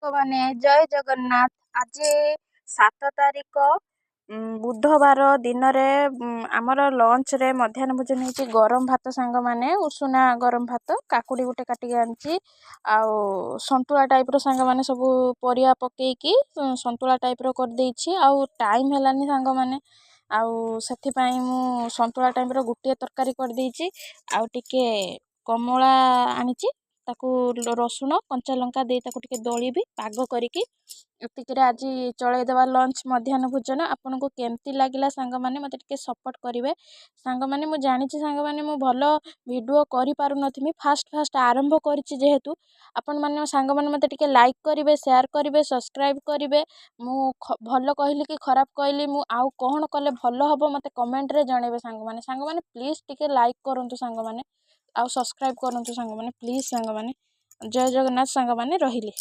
ସାଙ୍ଗମାନେ, ଜୟ ଜଗନ୍ନାଥ। ଆଜି 7 ତାରିଖ, ବୁଧବାର ଦିନରେ ଆମର ଲଞ୍ଚରେ ମଧ୍ୟାହ୍ନ ଭୋଜନ ହେଇଛି ଗରମ ଭାତ ସାଙ୍ଗମାନେ, ଉଷୁନା ଗରମ ଭାତ। କାକୁଡ଼ି ଗୋଟେ କାଟିକି ଆଣିଛି ଆଉ ସନ୍ତୁଳା ଟାଇପ୍ର ସାଙ୍ଗମାନେ, ସବୁ ପରିବା ପକେଇକି ସନ୍ତୁଳା ଟାଇପ୍ର କରିଦେଇଛି। ଆଉ ଟାଇମ୍ ହେଲାନି ସାଙ୍ଗମାନେ, ଆଉ ସେଥିପାଇଁ ମୁଁ ସନ୍ତୁଳା ଟାଇପ୍ର ଗୋଟିଏ ତରକାରୀ କରିଦେଇଛି। ଆଉ ଟିକେ କମଳା ଆଣିଛି, ତାକୁ ରସୁଣ କଞ୍ଚା ଲଙ୍କା ଦେଇ ତାକୁ ଟିକେ ଦଳିବି ପାଗ କରିକି। ଏତିକିରେ ଆଜି ଚଳେଇଦେବା ଲଞ୍ଚ, ମଧ୍ୟାହ୍ନ ଭୋଜନ। ଆପଣଙ୍କୁ କେମିତି ଲାଗିଲା ସାଙ୍ଗମାନେ, ମୋତେ ଟିକେ ସପୋର୍ଟ କରିବେ ସାଙ୍ଗମାନେ। ମୁଁ ଜାଣିଛି ସାଙ୍ଗମାନେ, ମୁଁ ଭଲ ଭିଡ଼ିଓ କରିପାରୁନଥିବି, ଫାଷ୍ଟ ଫାଷ୍ଟ ଆରମ୍ଭ କରିଛି ଯେହେତୁ। ଆପଣମାନେ ସାଙ୍ଗମାନେ ମୋତେ ଟିକେ ଲାଇକ୍ କରିବେ, ସେୟାର କରିବେ, ସବସ୍କ୍ରାଇବ୍ କରିବେ। ମୁଁ ଭଲ କହିଲି କି ଖରାପ କହିଲି, ମୁଁ ଆଉ କ'ଣ କଲେ ଭଲ ହେବ, ମୋତେ କମେଣ୍ଟରେ ଜଣେଇବେ ସାଙ୍ଗମାନେ। ସାଙ୍ଗମାନେ, ପ୍ଲିଜ୍ ଟିକେ ଲାଇକ୍ କରନ୍ତୁ ସାଙ୍ଗମାନେ, ଆଉ ସବସ୍କ୍ରାଇବ୍ କରନ୍ତୁ ସାଙ୍ଗମାନେ, ପ୍ଲିଜ୍ ସାଙ୍ଗମାନେ। ଜୟ ଜଗନ୍ନାଥ ସାଙ୍ଗମାନେ, ରହିଲି।